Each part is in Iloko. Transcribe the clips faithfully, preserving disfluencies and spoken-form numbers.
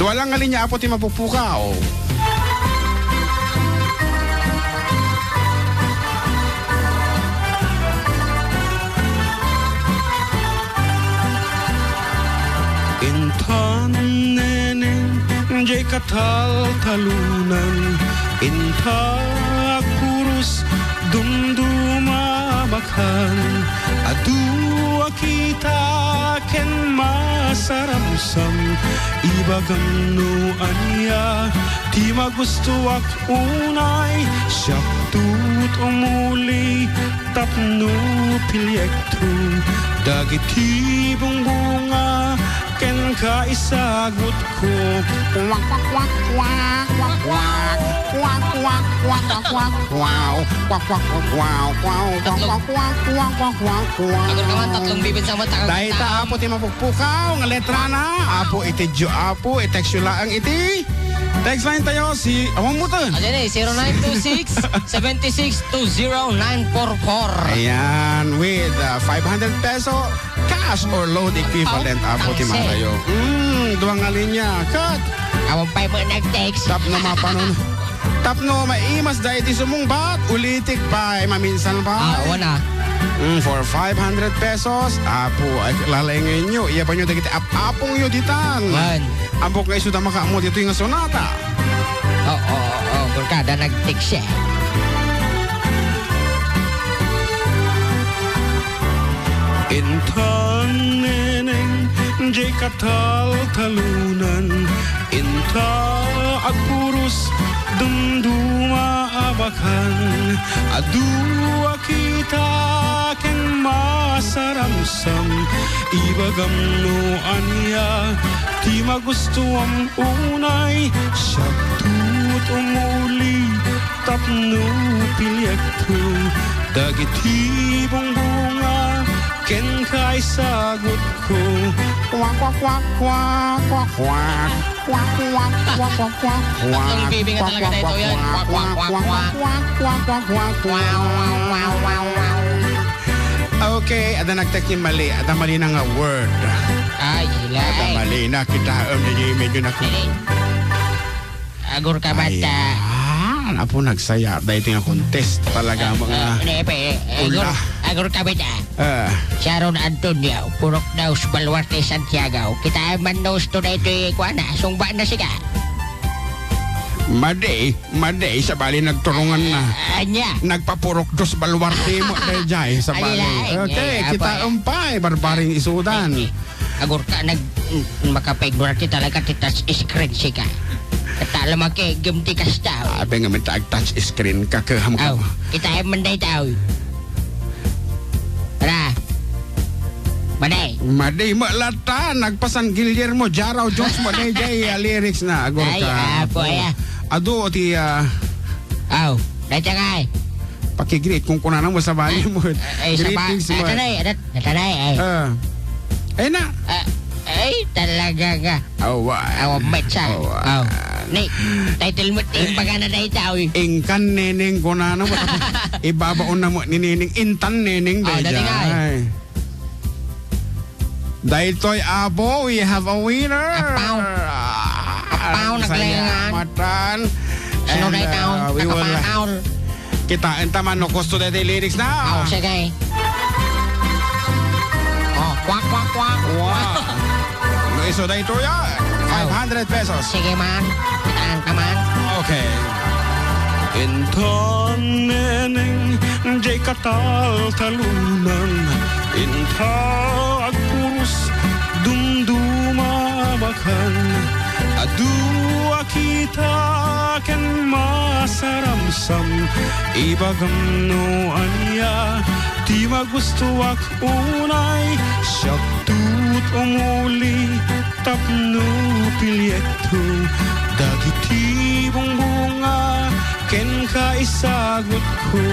Walang nga linya, Apo, ti mapupukaw. Intan, neneng, jay kataltalonan, inta agpuros, dumduma a bakan, adu a kita ken masaramsam, ibagam no ania ti magustuak unay, siak tut umuli tapno piliekto dagiti bungbunga ken kaisagutko. Kwak, kwak, kwak, kwak, kwak, kwak, kwak, kwak, kwak, kwak, kwak, wow. Kwak, kwak, kwak, kwak, kwak, kwak, kwak, kwak, kwak, kwak, kwak, kwak. Agor ka man, tatlong bibin sa mata. Dayta, Apo, ti mapukpukaw nga letrana. Apo, itedyo, Apo, i-text yo laeng iti text line tayo, si, awan mo to. Ayan eh, zero nine two six, seven six two zero nine four four. Ayan, with, uh, five hundred peso cash or load equivalent, Apo, ti marayo. Mm, duwa nga linya. Cut. Awan pa'y mo nag-text. Tapno mapanon. Tapno maimas da iti sumungbat. Ulitik pa'y maminsan pa. Ah, awan na. Mm, for five hundred pesos, Apo, ay, lalaingenyo. Iyabanyo dagiti ap-apongyo ditan. Wan. Ampok nga isu da makaammo ditoy nga sonata. Oo, oo, oo. Barkada nag-text siya. Intan, neneng, jay kataltalonan, inta agpuros, dumduma a bakan, adu a kita ken masaramsam, ibagam no ania ti magustuam unay, siak tut umuli, tapno piliekto dagiti bungbunga ken kaisagutko. Kwak, kwak, kwak, kwak, kwak, kwak. Kwak, kwak, kwak, kwak, kwak, kwak. Tatlong bibi nga talaga daytoy, yan. Kwak, kwak, kwak, kwak. Kwak, kwak, kwak, kwak, kwak. Wow, wow, wow, wow, wow. Okay, adda nagtext ni mali. Adda mali na nga word. Ay, ila, ay. Adda mali na. Kita, um, medyo, medyo na. Dali. Agor ka bata. Ayan. Apo, nagsaya. Dahil nga contest talaga, ah, mga, ah, ne, pe, eh, agor, ula. Agor ka bata. Ah. Sharon Antonio, purok daw sa Baluarte, Santiago. Kita man daw ito na ito, eh, kuha na. Sungba na siya. Madi, madi, sabali nagturungan na. Ah, anya? Nagpapurok dos Baluarte mo, dayjay, sabali. Alila, okay, eh, kita apo, umpay, barbaring isudan. Eh, eh. Agor ka, nag-, mm, makapaignorar ti talaga ti touch screen sika. Kata la makigem ti kasta, oy. Abi nga man ta ag-touch screen ka, kaham ka. Aw, kitaem man dayta, oy. Tara. Madi. Madi, malata, nagpa-San Guillermo, Jaraw Jones, madi, jay, ah, lyrics na, agor ka. Ay, apo, ay, ah. Adu ti, ah, aw, dayta nga, ay. Pakigreet kung kunana mo, sabali mo. Ay, ay, saba-, greetings mo. Atanay, atat-, atanay, ay. Ah. Ay na. Ah, ay, talaga nga. Awa. Awa, met sa. Awa. Aw. Ni, title mo, imbaga na dayta, oy. Inkan neneng kunana mo. Ibabaon na mo ni neneng. Intan neneng, oh, dayta, dati nga, ay. Ay. Daytoy, Apo, we have a winner. Apaw. Ah, apaw, naglengan. Salamatan. Sino daytoy? And, uh, we will, uh, kitaen ta man no kosto daytoy lyrics na. Oh, sige. Oh, kwak, kwak, kwak. Wow. No, isu daytoy, ah. Aw. Five hundred pesos. Sige man. Kitaan ka man. Okay. Intan, neneng, jay kataltalonan, inta agpuros, dumduma a bakan, adu a kita ken masaramsam, ibagam no ania ti magustuak unay, siak tut umuli tapno piliekto dagiti bungbunga ken kaisagutko,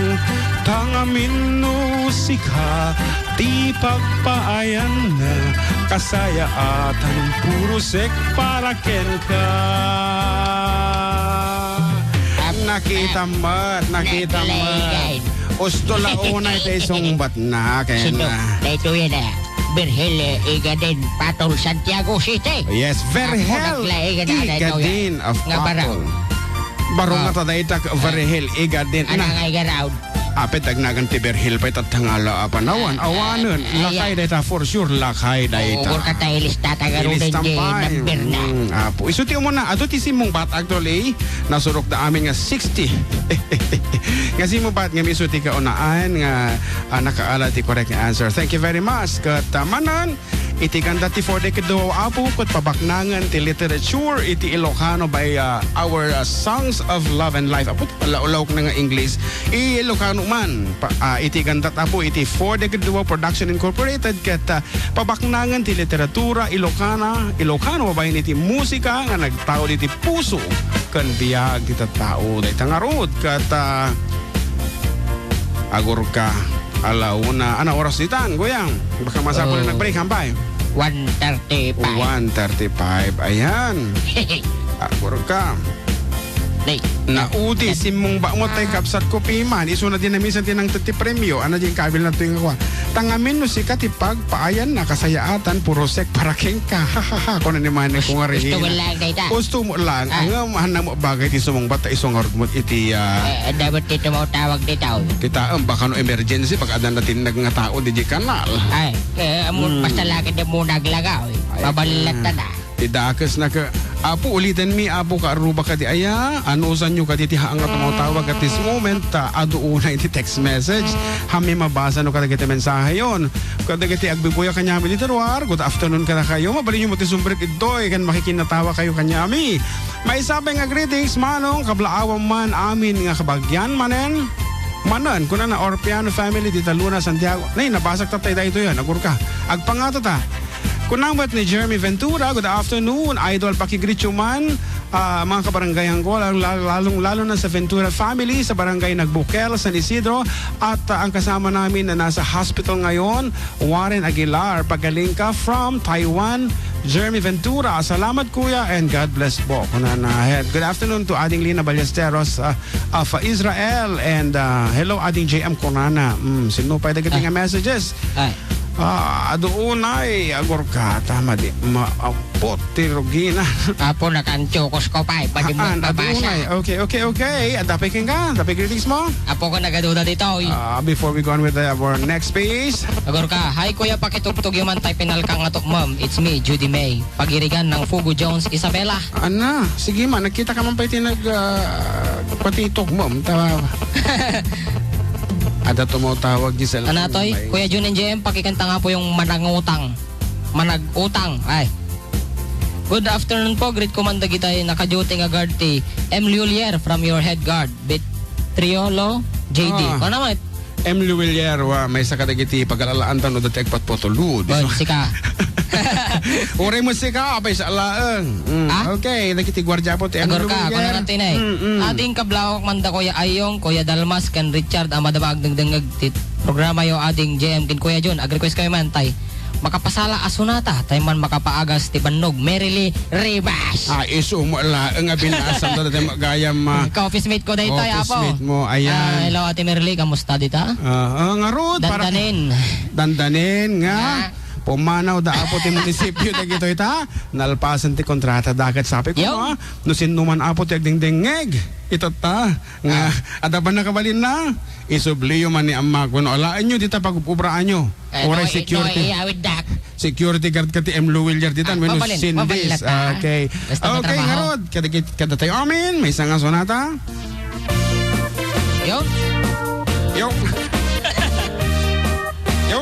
ta ngamin no sika ti pagpaayanna, kasayaatan purosek para kenka. Nakita met, nakita met. Usto la unay tay sungbat na ken, sino? Daytoy na. Virgil, eh, Igadin, Patol, Santiago City. Yes, Virgil Ako naglaing na Igadin of nga baro. Patol. Baro nga Ah. ta dayta, Virgil Igadin. Ana Na. nga igaraw. Apay, tagnagan ti Virgil pay tatta nga ala a panawan. Ah, Awanen, ah, lakay ah. dayta, for sure, lakay dayta. Oo, ka ta ilista ta garuden Ilistan di pay. number na. Mm, apo. Isu ti umuna, adu ti simmungbat, actually, nasurok da amin nga sixty. Nga simmungbat nga misu ti kaunaan nga, ah, nakaala ti correct nga answer. Thank you very much. Ket, ah, manen, iti ganda ti For the Kidduwaw, apo, ket pabaknangen ti literature iti Ilocano by, ah, our, ah, Songs of Love and Life. Apo, laulawk na nga English. Ilocano man. Pa, ah, iti ganda, apo, iti For the Kidduwaw Production Incorporated, ket, ah, pabaknangen ti literatura Ilocana, Ilocano, babaen iti musika nga nagtaud iti puso ken biag ti tattao. Dayta ngarud, ket, ah, agurka, ala una, ana oras ditan, Goyang? Baka masapul Oh. na nag-break, hampay? One thirty-five. One thirty-five, ayan. Agurka. Nay. Naudi, simmungbat mo tay Ah. kabsat ko, Piman. Isu na din na minsan tinangtad ti premio. Ana din kabil na to yung kuha. Tangamin no sika ti pagpaayan na kasayaatan, puro sek para kenka. Kuna ni Manny Us-, ko nga usto rihina. Mo lang dayta. Usto mo lang. Ah. Ang, um, hanang mo bagay ti sumungbat, ta isungarod mo iti, ah, Eh, dapat ti tumatawag dito. Kita, um, baka no emergency, pag adan na tinag nga tao, di di kanal. Ay, eh, amo, Hmm. basta lagi di mo naglagaw, eh. Ay, Mabalat ah. na na. Ti dakes na ka, Apo, uliten mi, Apo, kaaruba kadi aya, anusan yo kadi ti haang nga tumawtawag at this moment, ta adu unay ti text message. Hami mabasa no kadagiti mensahe yon. Kadagiti agbibuya kanyami dita ruar, good afternoon kadakayo. Mabalin yo mo ti sumbrit idtoy, kan makikinatawa kayo kanyami. Maisabay nga greetings, Manong, kablaawan man amin nga kabagyan, manen. Manen, kuna na Orpiano family, dita Luna, Santiago. Nay, nabasak tatay daytoy yan, agurka. Agpangata ta. Kunam met ni Jeremy Ventura, good afternoon, idol, pakigreet yo man, ah, mga kabarangay ko, lal-, lal-, lalong-lalo na sa Ventura family, sa barangay Nagbukel, San Isidro, at, ah, ang kasama namin na nasa hospital ngayon, Warren Aguilar, pagaling ka from Taiwan, Jeremy Ventura. Salamat, kuya, and God bless po. Kunana, good afternoon to Ading Lina Ballesteros, ah, of Israel, and, ah, hello, Ading J M Kunana. Mm, sino pa yung Ah. nga messages? Ay. Ah, adu unay, agurka, tama di, ma-, ah, puti, rugi na. Apo, nakantiokos ko pa, eh. Pwede mo Haan, adu mabasa. unay. Okay, okay, okay. Adda pay kenka, adda pay greetings mo? Apo ko nagaduda dito, oy. Ah, before we go on with the, our next piece. Agurka, hi, kuya, pakitugtog yung man tayo pinalkang atok, ma'am. It's me, Judy May. Pagirigan ng Fugo Jones, Isabela. Ana, sige man, nakita ka man pa iti nag, ah, patitok mo, ta-, ada tumawtawag di cellphone, Anatoy, may Kuya Jun and J M, pakikanta nga po yung Manangutang. Manag-utang, ay. Good afternoon po, greet ko man dagitay naka-duty nga guard ti M Lulier from your head guard, Betriolo, J D. Ah. Ano naman? M. Luwilier, wa, maysa kadagiti pagalalaan ta no dati agpatpatulod. Bon, sika. Uray mo sika, apay sa alaeng. Mm, Ah? okay, dagiti guardia po ti M. Agor ka, Luwilier. Ako na lang tinay. Mm, mm. Ading kablawak man da Kuya Ayong, Kuya Dalmas, ken Richard, a madama agdengdengeg ti programa yo, ading J M ken Kuya Jun. Ag-request kayo man, tay. Makapasala a sonata, tay man makapaagas ti bannog, Merily Rivas. Ah, isu mo laeng a binasam ta dati gayam, ah, Ka-office mate ko daytoy, Apo. Office mate mo, ayan. Ah, hello, Ate Merly, kamusta dita? Ah, ah, ngarud, para Dandanin. Dandanin nga. Nga. Pumanaw da, Apo, ti munisipyo dagitoy ta. Nalpasan ti kontrata, daket sapi ko, Yo. no, ah. No sinno man, Apo, ti agdingdingngeg. Itatta. Nga, Ah. adda pa nakabalinna. Isubliyo man ni Ammak. Wenno, alaenyo dita pag-obraanyo. Eh, Uray no, security. no, iawid dak. Security guard ka ti M. Luwilier ditan, Ah, wenno mabalin, Cindy's. mabalin ta. Okay. Basta Okay, matrabaho. ngarud. Kada, kada tayo amin, maysa nga sonata. Yo. Yo. Yo.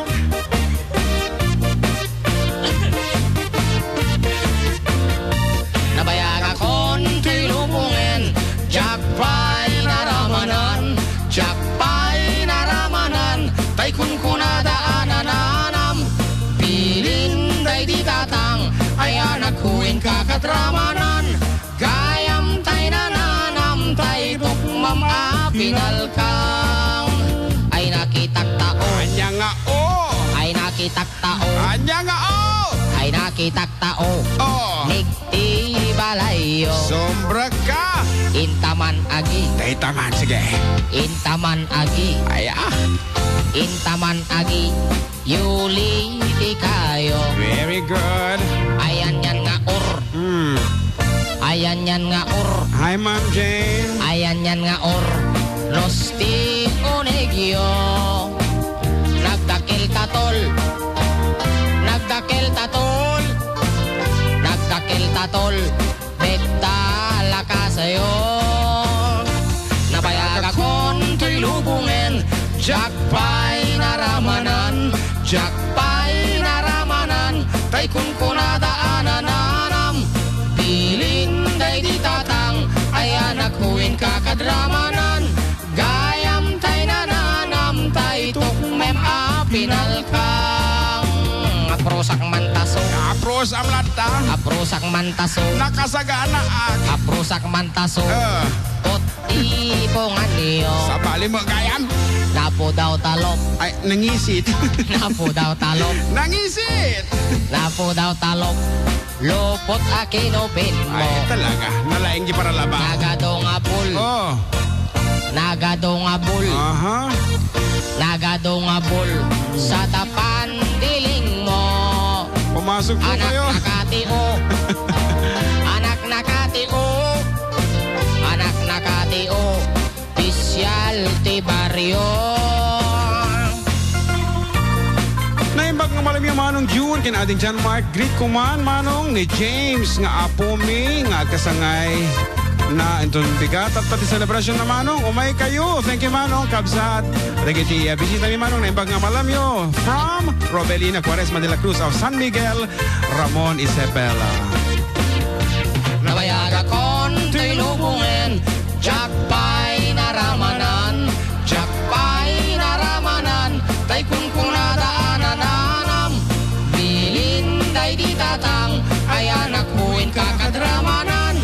Nabayagakon ti lubongen, diak pay naramanan, diak pay naramanan, tay kunkunada a nananam. Bilin daydi tatang, ay anakko inka ket ramanan, gayam tay nananam, tay tukmam a pinalkang. Ay nakitak tao. Anya nga, oh! Ay nakitak tao. Anya nga, oh! Ay nakitak tao. Oh! Nigti balayyo. Sombra ka! Intaman agi. Dayta man, sige. Intaman agi. Ay, ah. Intaman agi. Yuli ti kayo. Very good. Ayan yan nga or. Hmm. Ayan yan nga or. Hi, Ma'am Jane. Ayan yan nga or. Nos ti unegyo. Nagdakkel ta tol. Nagdakkel ta tol. Nagdakkel ta tol. Betta lakasayo. Nabayagakon toy lubongen, diak pay naramanan, diak pay naramanan, tay kunkunada a nananam. Bilin daydi tatang, ay anak, uwin ka kad ramanan. Gayam tay nananam, tay tukmem a pinalkang. Aprusak mantaso. Aprusak latta. Aprusak mantaso. Nakasagana ak. Aprusak mantaso. Eh. Kot ipungan niyo. Sabali mo gayam. Napudaw talop. Ay, nangisit. Napudaw talop. Nangisit. Napudaw talop. Lupot a kinupin mo. Ay, talaga. Nalaing di para laba. Nagadu nga bul. Oh. Nagadu nga bul. Aha. Nagadu nga bul. Sa tapan diling mo. Pumasok po Anak kayo. Nakatio. Anak nakatio. Anak nakatio. Opisyal ti baryo. Naimbag nga malamyo, Manong June, ken Ading John Mark. Greet ko man, Manong, ni James nga apo mi nga agkasangay na inton bigat. Tatta ti celebration na, Manong. Umay kayo. Thank you, Manong. Kabsat. Dagiti, ah, bisita mi, Manong. Naimbag nga malamyo. From Robelina Cuaresma de la Cruz of San Miguel, Ramon Isabela. Nabayagakon toy lubongen, diak pay naramanan, diak pay naramanan, tay kunkunada a nananam. Bilin daydi tatang, ay anak, uwin ka kad ramanan.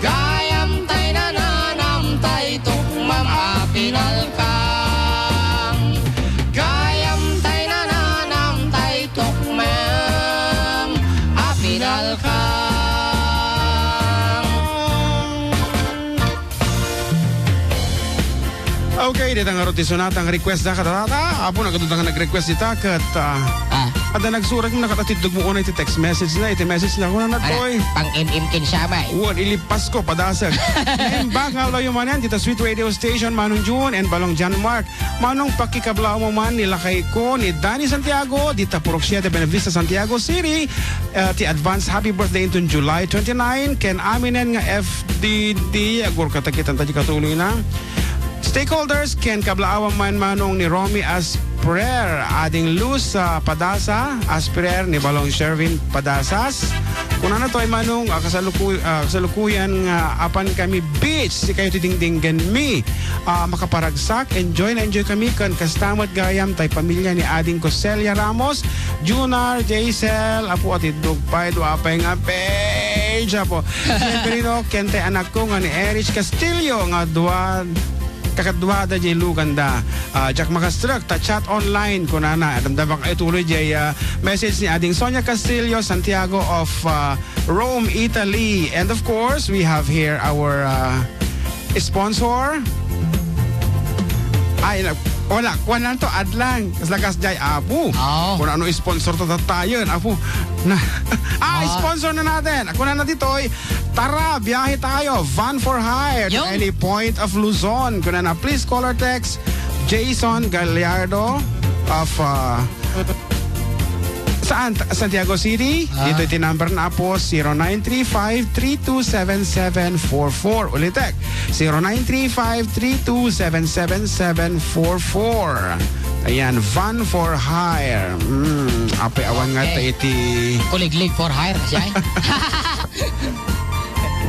Gayam tay nananam, tay tukmam a pinalkang. Gayam tay nananam, tay tukmam a pinalkang. Okay, dita nga ti sunatang request da kadata. Apo, nagkatudang nag-request dita ket, ah, Ah. Adda nagsurat nga nakatatiddog mo unay ti text message na, iti message na, kunana, Ana, toy. Pang-im-im ken siya, bay. Wen, ilipas ko, padasag. Naimbag nga malamyo manen, dita Sweet Radio Station, Manong June and Balong John Mark. Manong, pakikablaawmo man ni lakay ko, ni Danny Santiago, dita Purok Siete, Buenavista, Santiago City. Ah, ti advance happy birthday inton July twenty-nine, ken aminen nga F D D, agurkata kitanta di katuloy na. Stakeholders ken kablaawam man, Manong, ni Romy Asperer, Ading Luz, ah, Padasa, Asperer, ni Balong Sherwin Padasas. Kunana toy, Manong, ah, kasaluku-, ah, kasalukuyan nga apan kami beach, sikayo ti dingdinggenmi. Ah, makaparagsak, enjoy na enjoy kami, ken kasta met gayam tay pamilya ni Ading Coselia Ramos, Junar, Jaisel, apo, atiddog pay, dua pay nga page, apo. Severino, ken tay anakko nga ni Erich Castillo, nga dua, kakaduada jay luganda. Ah, diak makastrek ta chat online, kunana. Damdama kayo tuloy jay, ah, message ni Ading Sonia Castillo, Santiago of, ah, Rome, Italy. And of course, we have here our, ah, sponsor. Ay, na-, wala. Kuan lang to, ad lang. Kas lakas jay, apo. Oo. Kung ano sponsor to, tatayon, apo. Na, ah, Oo. Sponsor na natin. Ako na na ditoy. Tara, biyahe tayo. Van for hire to Yung any point of Luzon. Kung na, please call or text Jason Gallardo of, uh, saan? Ta-, Santiago City? Ah. Dito iti number na po, zero nine three five three two seven seven four four. Ulitek, zero nine three five three two seven seven seven four four. Ayan, van for hire. Mm, apay awan nga Okay. ta iti Kuliglig for hire, siya eh.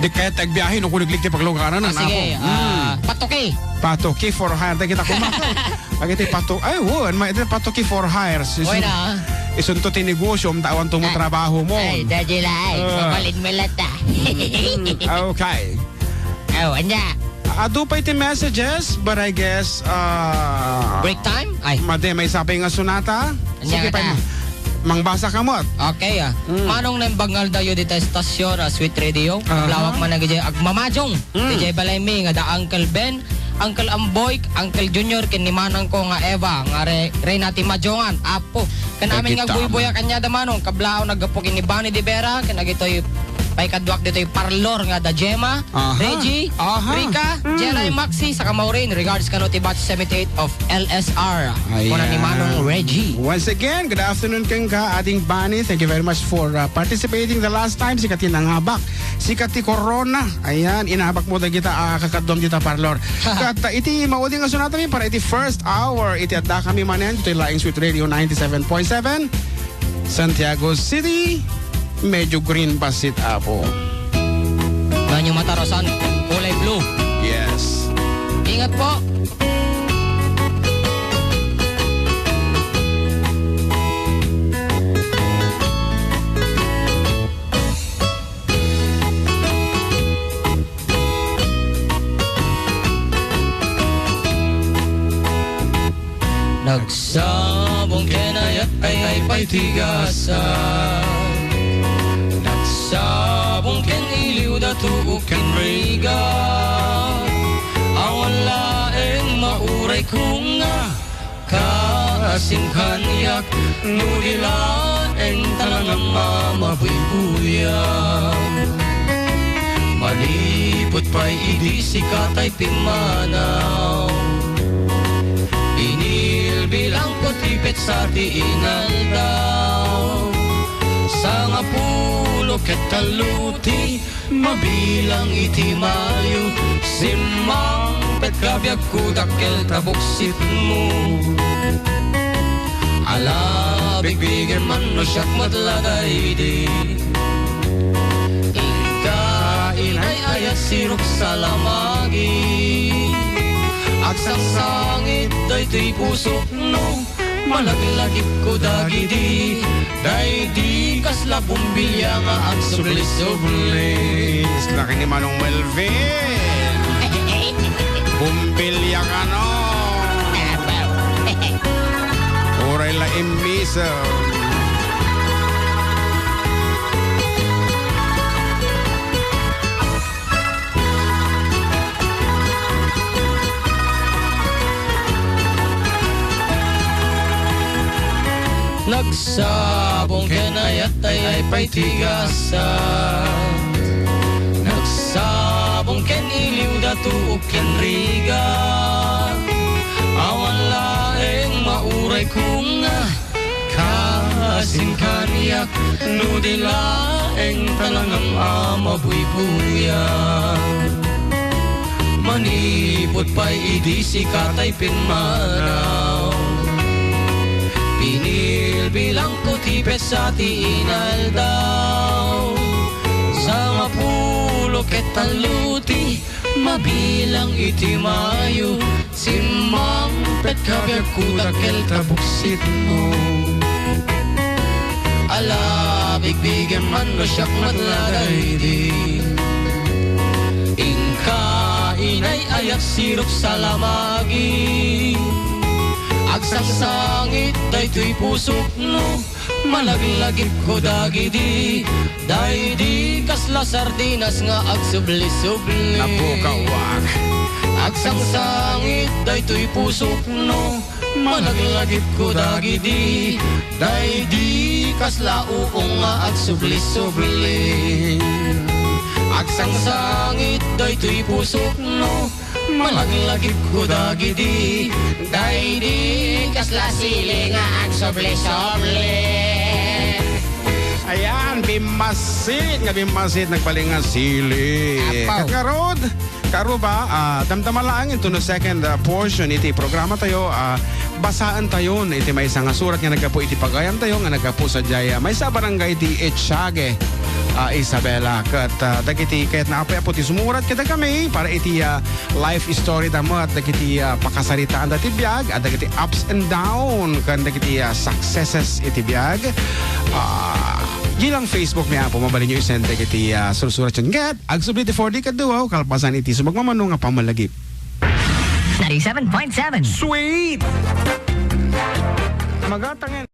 Di kaya tagbiyahe no kuliglig ti paglugaran, Ah, sige, apo. ah, Mm. Patuki. Patuki for hire. Dagita kuma. Dagiti patu-, ay, wo, an may, patuki for hire. Isun-, Uy, na. Isunto ti negosyo, ta awan to mo Ah. trabaho mo. Ay, dadi la, ay. Ah. Mabalin mo lata. Mm, okay. Oh, anya? Adu pay ti messages, but I guess, ah, Break time? Ay. Madi, may sapay nga sunata. Anya Sige, nga pay ta? Mangbasa ka met. Okay, ah. Mm. Manong naimbag nga aldaw yo dita estasion, ah, Sweet Radio. Aha. Lawak man nga agmamadiong. Mm. Diay balaymi nga da Uncle Ben, Uncle Amboy, Uncle Junior, ken ni manangko nga Eva, nga re-, reyna ti madiongan. Apo, ken amin nga agbuybuya kaniada, Manong, kablaaw naggapu ken ni Bani de Vera, ken dagitoy paikaduak ditoy parlor nga da Gemma, aha, Reggie, aha, Rica, mm, Jelay, Maxi, saka Maureen. Regards kano ti batch seventy-eight of L S R. Ayan. Kuna ni Manong Reggie. Once again, good afternoon kenka, ading Bani. Thank you very much for, uh, participating the last time. Sika ti nangabak. Sika ti corona. Ayan, inabak mo dagita, ah, kakaduam dita parlor. Ket, ah, iti maudi nga sunatami para iti first hour, iti addakami manen, iti laing Sweet Radio ninety-seven point seven. Santiago City, medyo green bassit, Apo. Banyo matarosan, kulay blue. Yes. Ingat po. Nagsabong ken ayat ay, ay pay ti gasat. Nagsabong ken iliw, dato ken rigat. Awan laeng mauray ko nga kaasinkaniak, no di laeng talaga a mabuybuya. Manipud pay idi sika tay pimmanaw, inilbilangko ti petsa ti inaldaw. Sangapulo ket tallo ti mabilang iti Mayo, simmangpetka biagko dakkel ta buksitmo. Ala bigbigen man no siak met la daydi. Inka, inay, ayat, sirok, salamagi. Agsangsangit daytoy pusok no malaglagipko dagidi, daydi kasla bumbilya nga agsubli-subli. Isla ken ni Manong Melvin. Bumbilya kano. Uray la immisem. Nagsabong ken ayat ay, ay pay ti gasat. Nagsabong ken iliw, dato ken rigat. Awan laeng mauray ko nga kaasinkaniak, no di laeng talangam a mabuybuya. Manipud pay idi sika tay pimmanaw, pinilbilangko ti petsa ti inaldaw. Sangapulo ket tallo ti mabilang iti Mayo, simmangpetka biagko dakkel ta buksitmo. Ala bigbigen man no siak met la daydi. Inka, inay, ayat, sirok, salamagi. Agsangsangit daytoy pusok no malaglagipko dagidi, daydi kasla sardinas nga agsubli-subli. Napukawak. Agsangsangit daytoy pusok no malaglagipko dagidi, daydi kasla uong nga agsubli-subli. Agsangsangit daytoy pusok no malaglagipko dagidi, daydi kasla sili nga agsubli-subli. Ayan, bimmasit nga bimmasit, nagbalin nga sili. Apaw. Ket ngarud, karuba, ah, damdama laeng into no second, ah, portion iti programa tayo, ah, basaen tayon iti maysa nga surat nga naggapu iti pagayam tayo nga naggapu sadiay, ah, maysa a barangay ti Echage, ah, Isabela. Ket, ah, dagiti kayatna, Apo, Apo ti sumurat kadakami para iti, ah, life story da met dagiti, ah, pakasaritaan da ti biag, ah, dagiti ups and down, ken dagiti, ah, successes iti biag. Ah, ilang Facebook mi, Apo, mabalinyo isend dagiti, ah, sursurat ket agsubli ti four D ket duwaw kalpasan iti sumagmamano nga pammalagip. Ninety-seven point seven. Sweet! Magatangen.